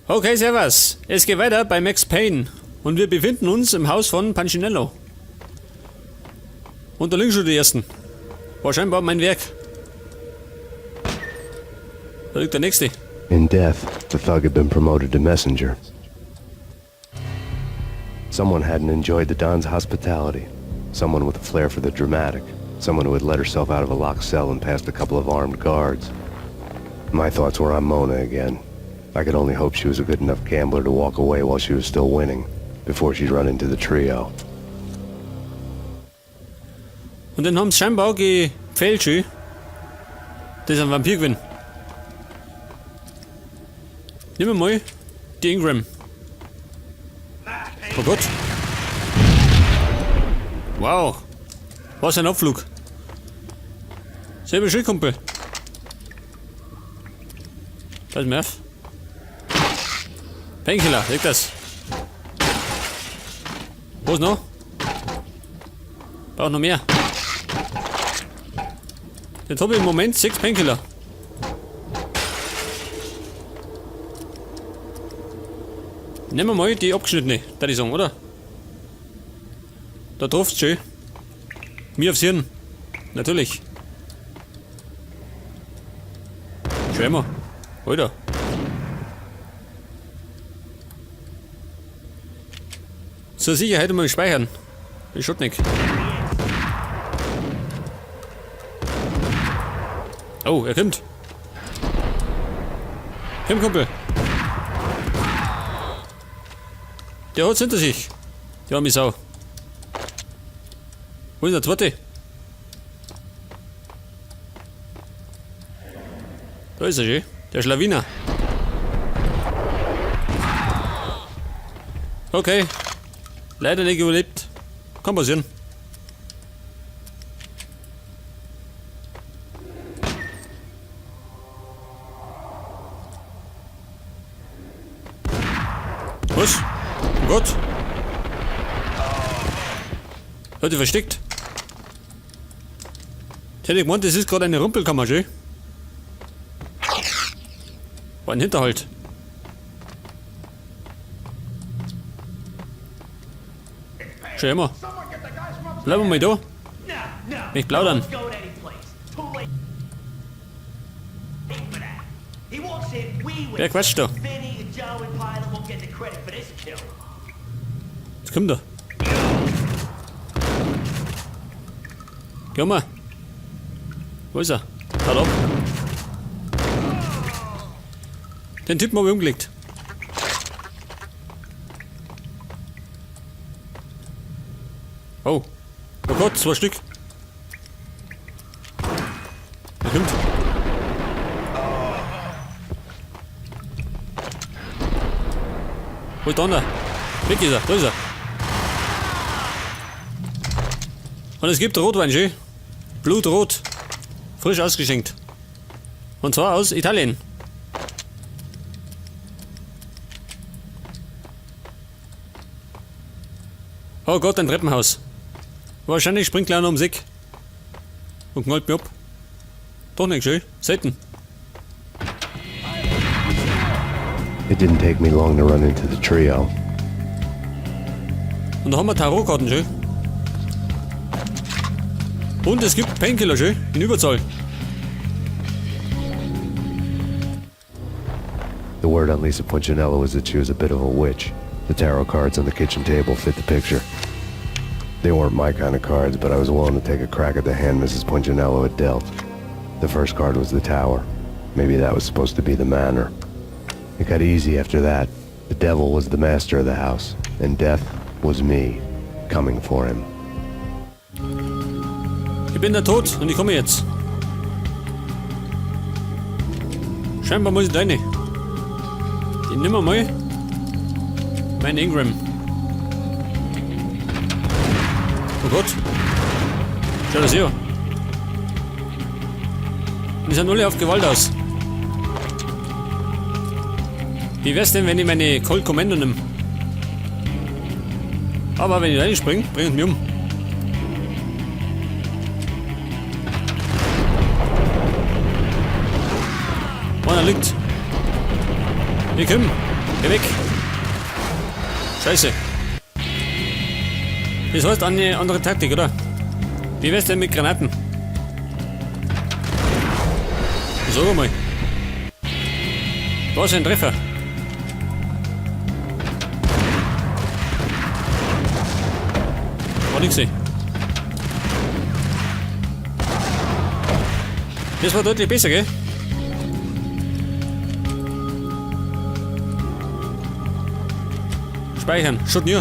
Okay, servus. Es geht weiter bei Max Payne. Und wir befinden uns im Haus von Punchinello. Und da liegen schon die ersten. War scheinbar mein Werk. Da liegt der nächste. In death, the thug had been promoted to messenger. Someone hadn't enjoyed the Don's hospitality. Someone with a flair for the dramatic. Someone who had let herself out of a locked cell and past a couple of armed guards. My thoughts were on Mona again. I could only hope she was a good enough gambler to walk away while she was still winning, before she'd run into the trio. Und den haben sie scheinbar gefällt schön. Das ist ein Vampir gewesen. Nehmen wir mal die Ingram. Oh Gott. Wow. Was ein Abflug. Selber schön, Kumpel. Pass mir auf. Painkiller, leg das. Wo ist noch? Brauch noch mehr. Jetzt habe ich im Moment 6 Painkiller. Nehmen wir mal die abgeschnittene, da die sagen, oder? Da trifft's schön. Mir aufs Hirn. Natürlich. Schau mal. Alter. Zur Sicherheit mal speichern. Ich schaut nicht. Oh, er kommt. Komm, Kumpel. Der hat's hinter sich. Die arme Sau. Wo ist der zweite? Da ist er schon. Der Schlawiner. Okay. Leider nicht überlebt. Kann passieren. Was? Oh Gott. Hat die versteckt. Ich hätte gemeint, das ist gerade eine Rumpelkammer, schön. War ein Hinterhalt. Schau immer. Bleiben wir mal da. Nicht plaudern. Wer quatscht da? Jetzt kommt er. Geh mal. Wo ist er? Haut ab. Den Typen habe ich umgelegt. Oh. Oh Gott, 2 Stück. Er kommt. Wo ist der andere? Weg ist er, da ist er. Und es gibt Rotwein, schön. Blutrot. Frisch ausgeschenkt. Und zwar aus Italien. Oh Gott, ein Treppenhaus. Wahrscheinlich springt gleich noch ums Eck. Und knallt mich ab. Doch nicht schön. Selten. It didn't take me long to run into the trio. Und da haben wir Tarotkarten schön. Und es gibt Painkiller schön. In Überzahl. The word on Lisa Punchinello was that she was a bit of a witch. The tarot cards on the kitchen table fit the picture. They weren't my kind of cards, but I was willing to take a crack at the hand Mrs. Punchinello had dealt. The first card was the tower. Maybe that was supposed to be the manor. It got easy after that. The devil was the master of the house, and death was me, coming for him. Ich bin der Tod und ich komme jetzt. Scheinbar muss ich da rein. Den nehmen wir mal. Mein Ingram. Oh Gott. Schau das hier. Die sind alle auf Gewalt aus. Wie wär's denn, wenn ich meine Colt Commando nehm? Aber wenn ich reinspring, bringt mich um. Einer liegt. Ich komm. Geh weg. Scheiße. Das heißt eine andere Taktik, oder? Wie wär's denn mit Granaten? Sag mal. Da ist ein Treffer. War nix. Das war deutlich besser, gell? Speichern. Schaut nie.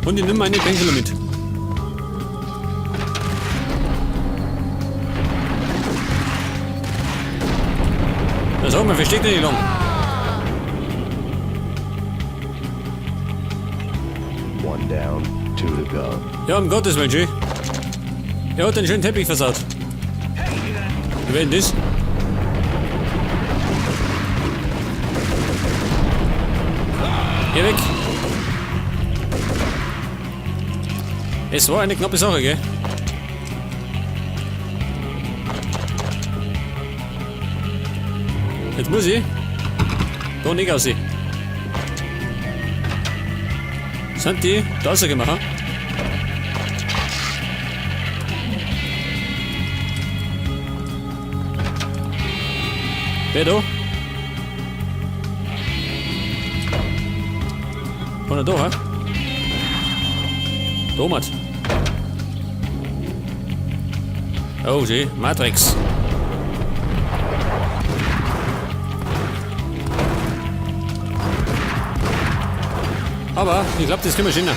Und ich nimm meine Pinsel mit. Das sag mal, versteckt nicht lang. One down, two to go. Ja, um Gottes Willen, schön. Er hat den schönen Teppich versaut. Wer denn das? Geh weg. Es war eine knappe Sache, gell? Jetzt muss ich da nicht aussehen. Sind die da rausgemacht? Wer da? Von der da, hä? Thomas. Oh, schön. Matrix. Aber ich glaube, das können wir schöner.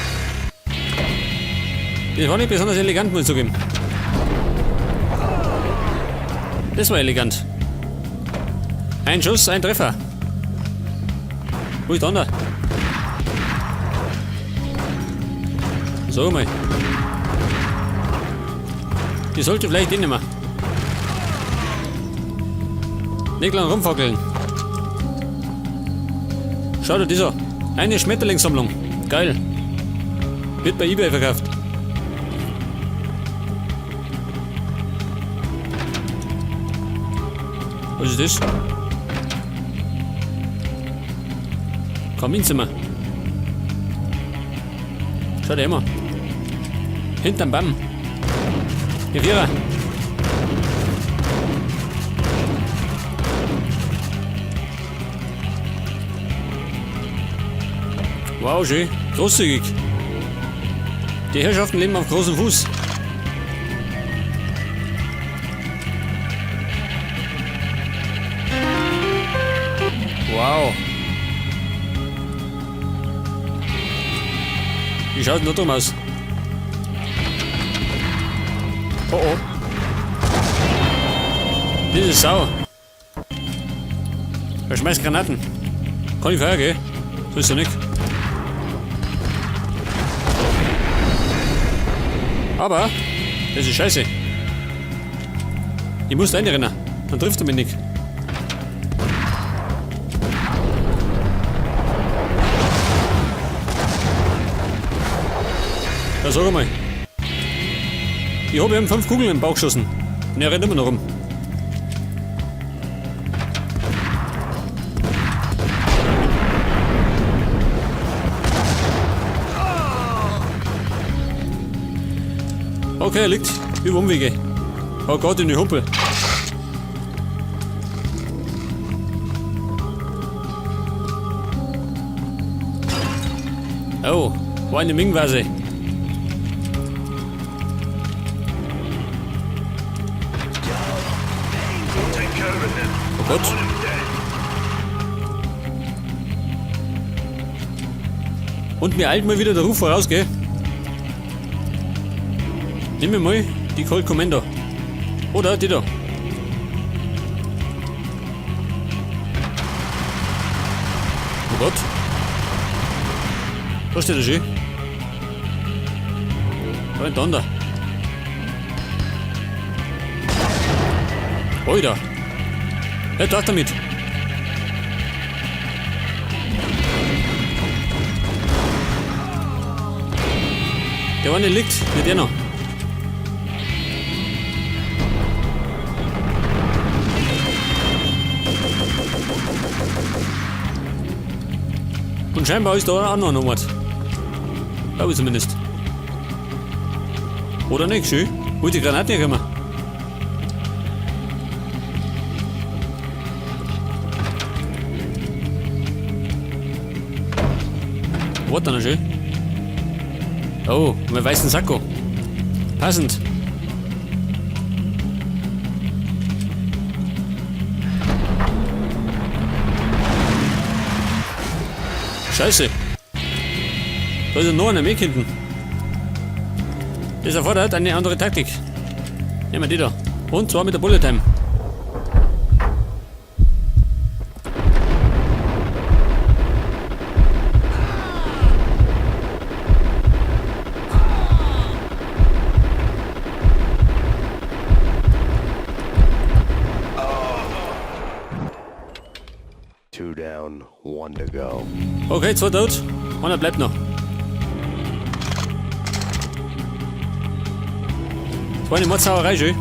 Das war nicht besonders elegant, muss ich zugeben. Das war elegant. Ein Schuss, ein Treffer. Wo ist der andere? So mal. Die sollte vielleicht den nehmen. Nicht lang rumfackeln. Schau dir das an. Eine Schmetterlingssammlung. Geil. Wird bei eBay verkauft. Was ist das? Kaminzimmer. Schau dir immer. Hinterm Baum. Hier, Vierer. Wow, schön. Großzügig. Die Herrschaften leben auf großem Fuß. Wow. Wie schaut denn da drum aus? Oh oh. Diese Sau. Er schmeißt Granaten. Kann ich Feuer, gell? So ist ja nicht. Aber, das ist scheiße. Ich muss da reinrennen. Dann trifft er mich nicht. Ja, sag mal. Ich hab ihm 5 Kugeln im Bauch geschossen. Und er rennt immer noch rum. Okay, er liegt über Umwege. Oh Gott, in die Humpel. Oh, war eine Ming-Vase. Oh Gott. Und mir eilt mal wieder der Ruf voraus, gell? Nimm mir mal die Colt Commando. Oder die da. Oh Gott. Da steht er schön. Da ein Donner. Alter. Hört auf damit. Der eine liegt, nicht der noch. Und scheinbar ist da auch noch ein Ort. Glaube ich zumindest. Oder nicht, schön. Wo ist die Granate hergekommen? Warte noch schön. Oh, mein weißen Sakko. Passend. Scheiße. Da ist ja noch einer mehr hinten. Das erfordert eine andere Taktik. Nehmen wir die da. Und zwar mit der Bullet Time. Two down, one to go. Okay, zwei tot. Einer bleibt noch. Das war eine Mordsauerei, schön.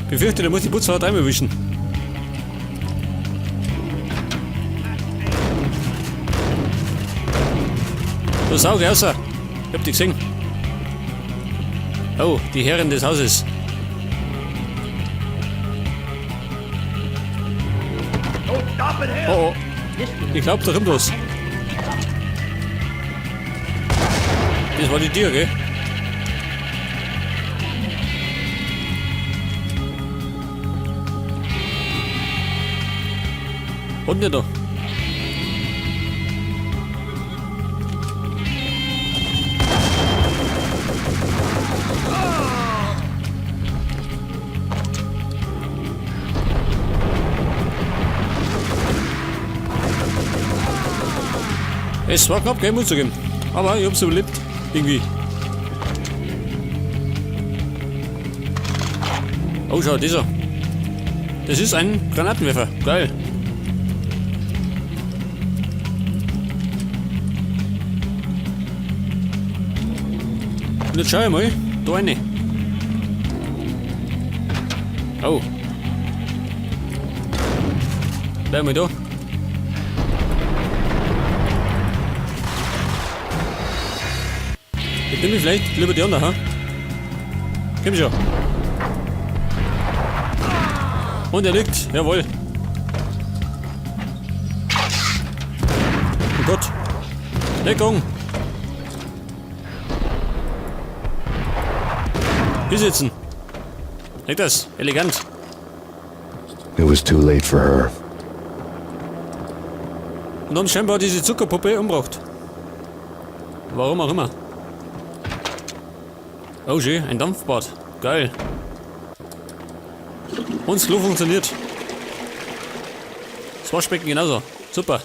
Befürchte, der muss die Putzfrau dreimal wischen. Du Sau, geh raus. Ich hab dich gesehen. Oh, die Herren des Hauses. Oh, oh. Ich glaub, da kommt was. Das war die Tür, gell? Und nicht da. Es war knapp, gell, muss zugeben. Aber ich hab's überlebt. Irgendwie. Oh, schau, dieser. Das ist ein Granatenwerfer. Geil. Und jetzt schau ich mal. Da eine. Oh. Bleib mal da. Ich nehme vielleicht lieber die andere, ha? Komm schon. Und er liegt, jawohl. Oh Gott. Deckung. Hier sitzen. Liegt das? Elegant. It was too late for her. Und haben scheinbar diese Zuckerpuppe umgebracht. Warum auch immer. Oh schön, ein Dampfbad. Geil. Und das Klo funktioniert. Das Waschbecken genauso. Super.